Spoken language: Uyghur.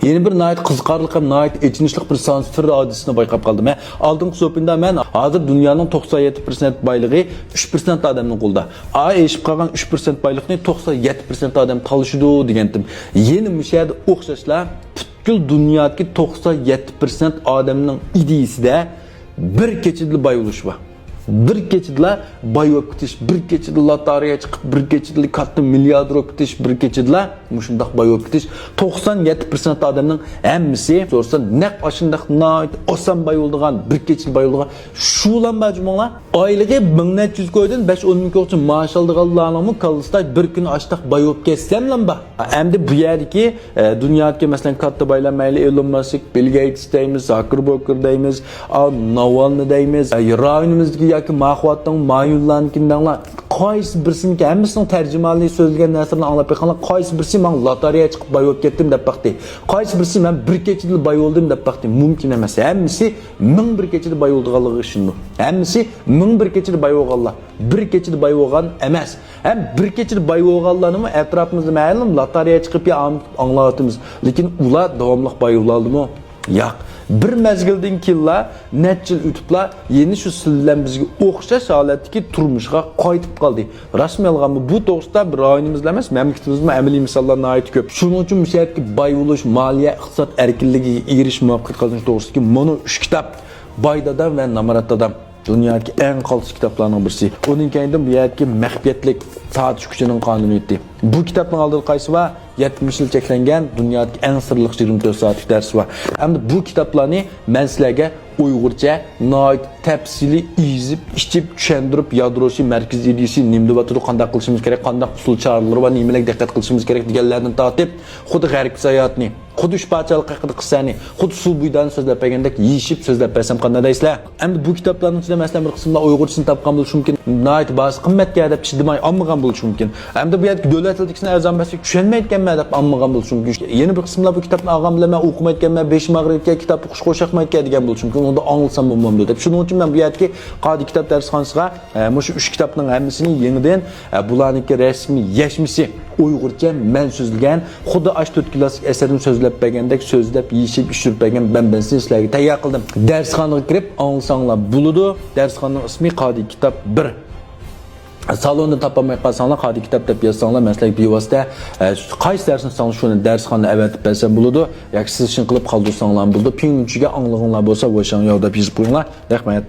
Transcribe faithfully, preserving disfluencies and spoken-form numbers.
يەنە بىر ناھايىتى قىزىقارلىق ھەم ناھايىتى ئېچىنىشلىق بىر سانسىفىر ھادىسىنى بايقاپ قالدىم. ھە، ئالدىنقى سوپىندا مەن ھازىر دۇنيانىڭ توقسان يەتتە پىرسەنت بايلىقى ئۈچ پىرسەنت ئادەمنىڭ قولىدا. ئا، ئېشىپ قالغان ئۈچ پىرسەنت بايلىقنى توقسان يەتتە پىرسەنت ئادەم تالىشىدۇ دېگەنتىم. يەنە مۇشۇ يەردە ئوخشاشلا پۈتكۈل دۇنيادىكى توقسان يەتتە پىرسەنت ئادەمنىڭ ئىدىيىسىدە بىر كېچىدىلا باي بولۇش بار. بىر كېچىدىلا باي بولۇپ كېتىش، بىر كېچىدە لاتارىيە چىقىپ، بىر كېچىدىلا كاتتا مىلياردېر بولۇپ كېتىش، بىر كېچىدىلا مۇشۇنداق باي بولۇپ كېتىش. توقسان يەتتە پىرسەنت ئادەمنىڭ ھەممىسى سورىسا نەق ئاشۇنداق ناھايىتى ئاسان باي بولىدىغان، بىر كېچىدە باي بولىدىغان شۇلام بار جۇمۇڭلار. ئايلىقى مىڭ نەچچە يۈز كويدىن بەش ئون مىڭ كويغىچە مائاش ئالىدىغانلارنىڭمۇ كاللىسىدا بىر كۈن ئاشتاق باي بولۇپ كەتسەملام بار. ئەمدى بۇ يەردىكى، ئە، دۇنيادىكى، مەسىلەن، كاتتا بايلار، مەيلى ئېلون ماسك، بىل گېيتس دەيمىز، زاكېربېرگ دەيمىز، ئا، ناۋالنى دەيمىز، ئە، رايونىمىزدىكى ياكى ماخۇاتنىڭ، مايۇنلارنىڭكىنى دەڭلار. قايسى بىرسىنىڭكى ھەممىسىنىڭ تەرجىمىھالىنى سۆزلىگەن نەرسىلەرنى ئاڭلاپ بېقىڭلار، قايسى بىرسى ماڭا لاتارىيە چىقىپ باي بولۇپ كەتتىم دەپ باقتى. قايسى بىرسى مەن بىر كېچىدىلا باي بولدۇم دەپ باقتى. مۇمكىن ئەمەس. ھەممىسى مىڭ بىر كېچىدە باي بولىدىغانلىقىغا ئىشىنىدۇ. ھەممىسى مىڭ بىر كېچىدە باي بولغانلار. بىر كېچىدە باي بولغان ئەمەس. ھەم بىر كېچىدە باي بولغانلارنىمۇ ئەتراپىمىزدا مەلۇم لاتارىيە چىقىپ يا ئاڭلاۋاتىمىز. لېكىن ئۇلار داۋاملىق باي بولالدىمۇ؟ ياق. بىر مەزگىلدىن كېيىنلا، نەچچە يىل ئۆتۈپلا، يەنە شۇ سىز بىلەن بىزگە ئوخشاش ھالەتتىكى تۇرمۇشقا قايتىپ قالدى. راستمۇ يالغانمۇ؟ بۇ توغرىسىدا بىر رايونىمىزدا ئەمەس، مەملىكىتىمىزدىمۇ ئەمەلىي مىساللار ناھايىتى كۆپ. شۇنىڭ ئۈچۈن مۇشۇ يەردىكى باي بولۇش، مالىيە، ئىقتىساد ئەركىنلىكىگە ئېرىشىش، مۇۋەپپەقىيەت قازىنىش توغرىسىدىكى مانا ئۈچ كىتاب، باي دادام ۋە نامرات دادام. دۇنيادىكى ئەڭ قالتىس كىتابلارنىڭ بىرسى. ئۇنىڭ كەينىدىن بۇ يەردىكى مەخپىيەتلىك سائەت ئۈچ كۈچىنىڭ قانۇنىيىتى. بۇ كىتابنىڭ ئالدىدا قايسى بار؟ يەتمىش يىل چەكلەنگەن دۇنيادىكى ئەڭ سىرلىق يىگىرمە تۆت سائەتلىك دەرس بار. ئەمدى بۇ كىتابلارنى مەن سىلەرگە ئۇيغۇرچە ناھايىتى تەپسىلىي ئېزىپ، ئىچىپ، چۈشەندۈرۈپ، يادروسى، مەركىزىي ئىدىيىسى، نېمە دەۋاتىدۇ، قانداق قىلىشىمىز كېرەك، قانداق ئۇسۇل چارىلىرى بار، نېمىلەرگە دىققەت قىلىشىمىز كېرەك دېگەنلەردىن تارتىپ، خۇددى غەربكە ساياھەتنى، خۇددى ئۈچ پادىشاھلىق ھەققىدە قىسسەنى، خۇددى سۇ بۇيدانى سۆزلەپ بەرگەندەك يېشىپ سۆزلەپ بەرسەم قانداق دەيسىلەر؟ ئەمدى بۇ كىتابلارنىڭ ئىچىدە، مەسىلەن، بىر قىسىملار ئۇيغۇرچىسىنى تاپقان بولۇشى مۇمكىن، ناھايىتى باھاسى قىممەتكەن دەپ چىدىماي ئالمىغان بولۇشى مۇمكىن. ئەمدى بۇ يەردىكى دۆلەت تىلىدىكىسىنى ئەرزان بەرسەك چۈشەنمەيدىكەنمەن دەپ ئالمىغان بولۇشى مۇمكىن. يەنە بىر قىسىملار بۇ كىتابنى ئالغان بىلەن مەن ئوقۇمايدىكەنمەن، بېشىم ئاغرىيدىكەن، كىتاب ئوقۇشقا ئوخشاقمايدىكەن دېگەن بولۇشى مۇمكىن. ئۇندا ئاڭلىسام بولمامدۇ دەپ. شۇنىڭ ئۈچۈن مەن بۇ يەردىكى قادىي كىتاب دەرسخانىسىغا، ئە، مۇشۇ ئۈچ كىتابنىڭ ھەممىسىنى يېڭىدىن، ئە، بۇلارنىڭكى رەسمىي يەشمىسى ئۇيغۇرچە مەن سۆزلىگەن، خۇددى ئاشۇ تۆت كىلاسسىك ئەسەرنى سۆزلەپ بەرگەندەك سۆزلەپ، يېشىپ، يېشۈرۈپ بەرگەن مەنبەسىنى سىلەرگە تەييار قىلدىم. دەرسخانىغا كىرىپ ئاڭلىساڭلار بولىدۇ. دەرسخانىنىڭ ئىسمى قادىي كىتاب بىر. سالوندا تاپالماي قالساڭلار، قادىي كىتاب دەپ يازساڭلار، مەن سىلەرگە بىۋاسىتە، ئە، قايسى دەرسنى ئىستىسەڭلار، شۇنى دەرسخانىدا ئەۋەتىپ بەرسەم بولىدۇ. ياكى سىز شۇنى قىلىپ قالدۇرساڭلار بولىدۇ. پىڭيۈنچۈگە ئاڭلىغىنىڭلار بولسا، ۋېشاڭياۋ دەپ يېزىپ قويۇڭلار. رەھمەت.